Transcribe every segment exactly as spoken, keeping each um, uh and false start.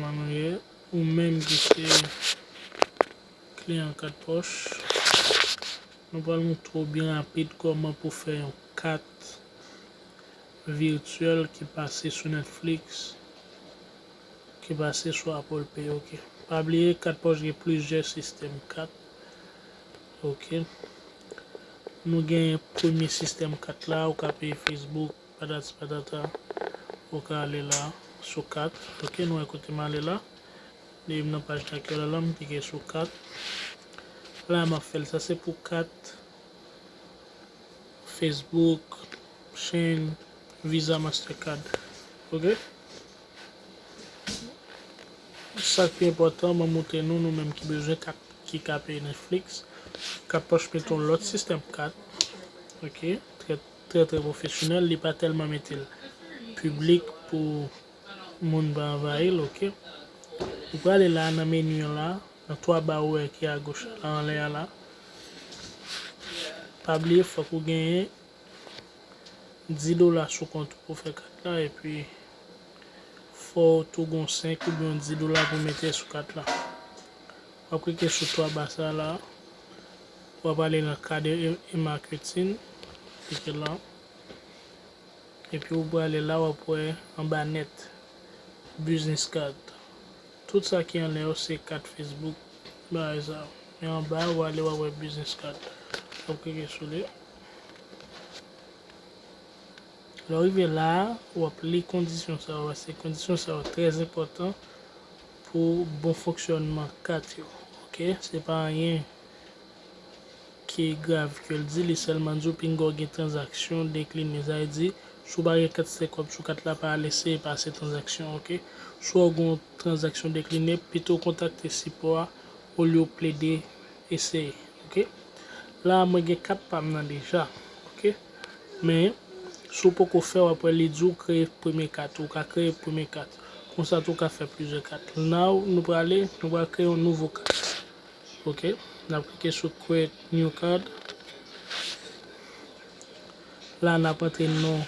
Kòman nou ye? Ou menm ki se kliyan kat pòch, nou pral montre w byen rapid kòman pou fè yon kat vityèl ki pase sou Netflix, ki pase sou Apple Pay, ok. Pa bliye, kat pòch gen plizyè sistèm kat, ok. Nou gen premye sistèm kat la, ou ka peye Facebook, patati patata, ou ka ale la, sou kat, ok, nou wè kote m ale la. Depi m nan paj dakèy la, la, m klike sou kat. La, m ap fè l, sa se pou kat Facebook, Chime, Visa, Mastercard, ok. Sa k pi enpòtan, mwen montre nou, nou menm ki bezwen kat ki ka peye Netflix, kat pòch mete yon lòt sistèm kat, ok, trè, trè, trè pwofesyonèl, li pa tèlman mete l piblik pou moun pa anvayi l, ok. Ou prale la nan meni an la, nan twa ba ou wè ki agoch la, anlè a la. Pa bliye, fòk ou genyen dis dola sou kont ou pou fè kat la, epi fò w tou gon senk oubyen yon dis dola pou mete sou kat la. W ap klike sou twa ba sa la, w ap ale nan kad e, e marketing, klike la. Epi ou prale la, w ap wè anba nèt, business card. Tout sa ki anlè yo se kat Facebook, bagay sa yo. Men anba, w ale, w ap wè business card. W ap klike sou li. Lè w rive la a, w ap li kondisyon sa yo, paske kondisyon sa yo trè enpòtan pou bon fonksyònman kat yo. Ok? Se pa anyen ki grav ke l di, li sèlman di w pinga w gen tranzaksyon dekline. Sa vle di, si w pa gen kantite kòb sou kat la, pa al eseye pase tranzaksyon, ok? Si w gen yon tranzaksyon dekline, pito w kontakte sipò a olye w plede eseye, ok? La a, mwen gen kat pa m nan deja, ok? Men, si w poko fè, w ap wè li di w kreye premye kat, ou ka kreye premye kat. Konsa tou, w ka fè plizyè kat. Now, nou prale, nou pral kreye yon nouvo kat. Ok, n ap klike sou Create New Card. La, n ap antre non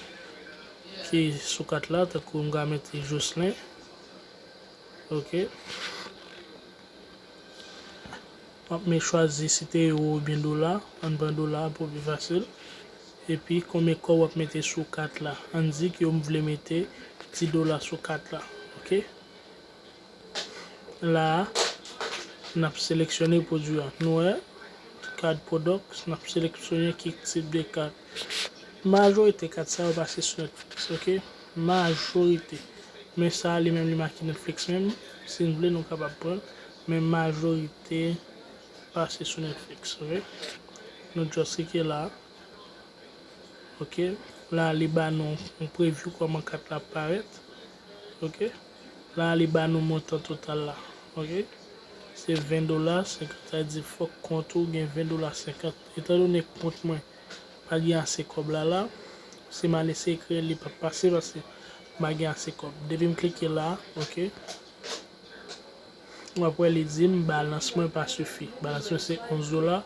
ki sou kat la, tankou m ka mete Jocelyn. Ok. W ap men chwazi si te ewo oubyen dola. Ann pran dola pou pi fasil. Epi, konbyen kòb w ap mete sou kat la? Ann di ke m vle mete dis dola sou kat la. Ok. La a, n ap seleksyone pwodui a. Nou wè, card products, n ap seleksyone ki tip de kat. Majorite kat sa yo pase sou Netflix, ok? Majorite. Men sa a, li menm, li make Netflix menm. Si n vle, nou kapab pran l. Men majorite pase sou Netflix, ok? Nou just klike la. Ok, la li ba nou yon preview kòman kat la ap parèt. Ok, la li ba nou montan total la. Ok, se ven dola senkant, sa vle di fòk kont ou gen ven dola senkant. Etandone kont mwen pa gen ase kòb la la, si m al eseye kreye l, li p ap pase paske m pa gen ase kòb. Depi m klike la, ok, w ap wè li di m balans mwen pa sifi. Balans mwen se onz dola,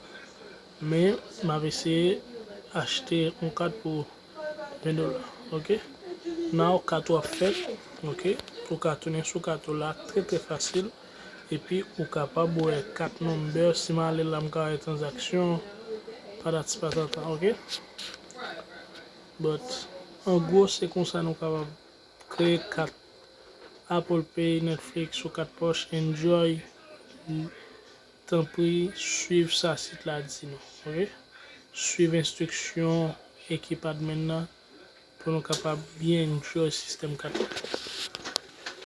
men m ap eseye achte yon kat pou ven dola, ok? Now kat ou ap fèt, ok? Ou ka tounen sou kat ou la trè, trè fasil. Epi ou kapab wè kat number, si m ale la, m ka wè tranzaksyon, patati patata, ok? But, an gwo, se konsa nou kapab kreye kat Apple Pay, Netflix ou kat pòch. Enjoy. Tanpri, swiv sa sit la di nou, ok? Swiv enstriksyon ekip admin nan pou nou kapab byen enjoy sistèm kat la.